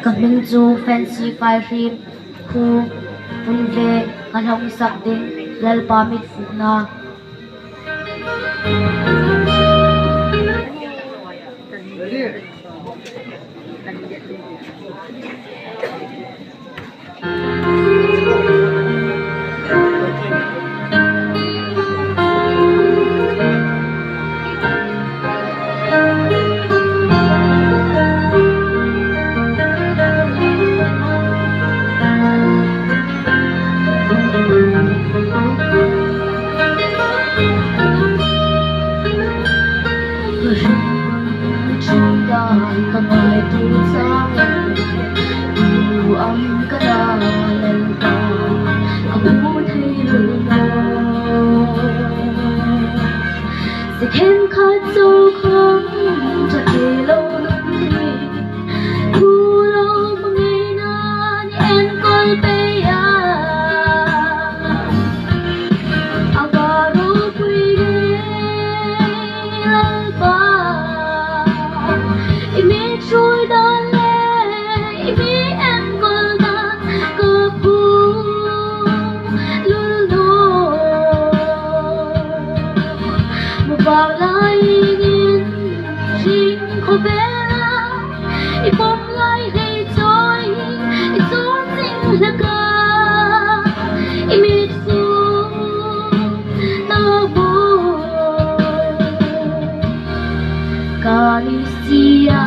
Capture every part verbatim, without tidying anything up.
Ka hming chu Fancy Faihrim, khu Vunve, ka hung sak ding Lalpa mit fukna. Ka hring chun dan ka ngai tu chang, tu ang ka dan ta, ka hmu thei lo. Second khat zo khom ṭha thei lo nun hi, thu lo hmangaina ni enkawl pei a. A va ropui ngei Lalpa, i mi ṭhuoi dan le i mi enkawl dan ka hmu lul naw. Mavang lai in hring khawvela i pawm lai hei chawi, i chawi zing hlak a, i mit fuk ta maw, Kalisia.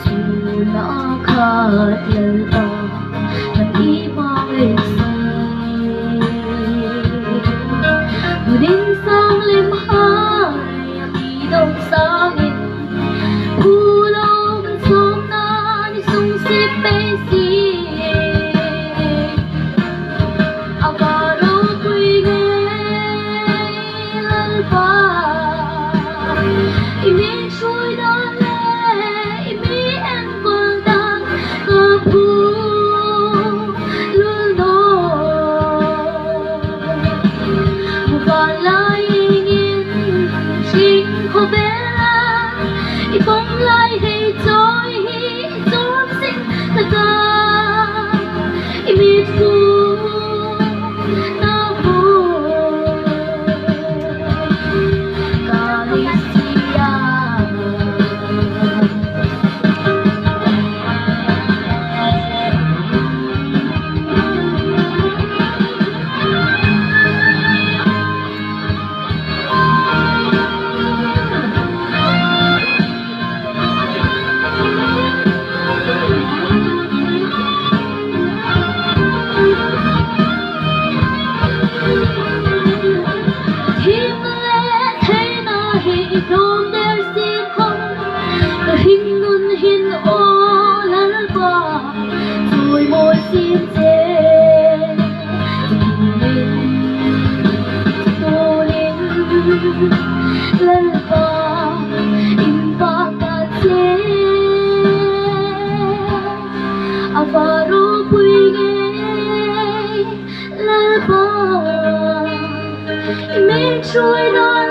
Suna khat Lalpa, kan i hmang lem si. Bunin sang lem hai, a mi dong sangin, phu lo kan sawmna ni sung si pei si. A va ropui ngei Lalpa, i mi ṭhuoi dan le i mi enkawl dan ka hmu lul naw. Mavang lai in hring khawvela i pawm lai hei chawi hi i chawi zing hlak a, i mit fuk ta maw, Kalisia. Thim le theina hi i tlawm der si khom, ka hringnun hin aw Lalpa, chawimawi sien che. Tunin, tunin, Lalpa, inpak ta che. A va ropui ngei Lalpa, i mi ṭhuoi dan